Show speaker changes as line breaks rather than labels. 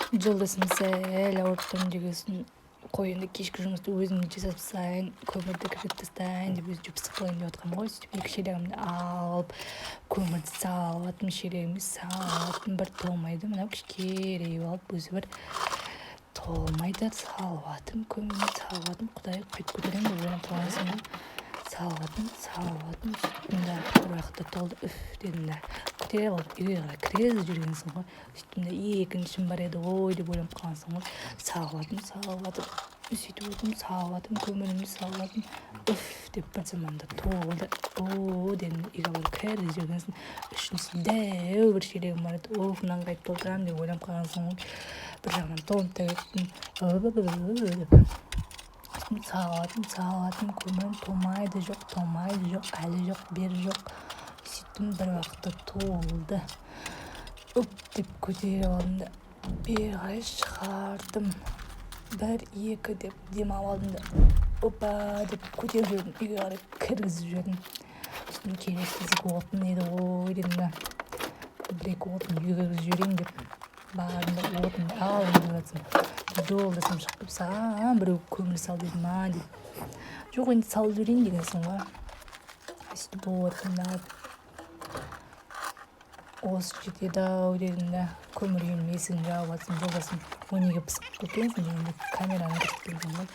Жолдасым сәл ауырып тұрмын дегесін, қой, енді кешкі жұмысты өзім жасап тастайын, көмірді кіргізіп тастайын деп, өзімше пысық болайын деп жатқанмын ғой. Сөйтіп екі шелегімді алып, көмірді салып жатырмын, шелегіме салып жатырмын. Бір толмайды, мынау кішкерейіп алып, өзі бір толмайды. Салып жатырмын, көмірді салып жатырмын. Құдай, қайтып көтеремін деп ойланып қалғансың ғой. Салып жатырмын, салып жатырмын. Сөйттім да, бір уақытта толды. «Үф», – дедім да, көтеріп алып, үйге қарай кіргізіп жібергенсің ғой. Сөйттім да, екіншім бар еді ғой деп ойланып қалғансың ғой. Салып жатырмын, салып жатырмын, сөйтіп отырмын, салып жатырмын, көмірімді салып жатырмын. «Үф», – деп, бір заманда толды. «О», – дедім де, үйге барып кіргізіп жібергенсің. Үшіншісі дәу бір шелегім бар еді. «Оф, мынаны қайтып толтырамын?» деп ойланып қалғансың ғой. Бір жағынан толып та кеттім деп. Сөйтіп салып жатырмын, салып жатырмын, көмірім толмайды, жоқ, толмайды, жоқ, әлі жоқ, бері жоқ. Сөйттім, бір уақытта толды. «Үп», – деп көтеріп алдым да, бері қарай шығардым. «Бір, екі», – деп демалып алдым да, «опа» деп көтеріп жібердім, үйге қарай кіргізіп жібердім. Сөйтіп, келесі кезек отын еді ғой дедім да, бір екі отын үйге кіргізіп жіберейін деп бардым да, отынды алайын деп жатсам, жолдасым шығып келіп: «Саған біреу көмір сал деді ма?» – деп. «Жоқ, енді салып жіберейін» дегенсің ғой. Сөйтіп отынды алып, «осы жетеді ау» дедім да, көмір үйінің есігін жауып жатсам, жолдасым: «Ой, неге пысық кеткенсің?» – дегенде, камераны көрсеткен ғой.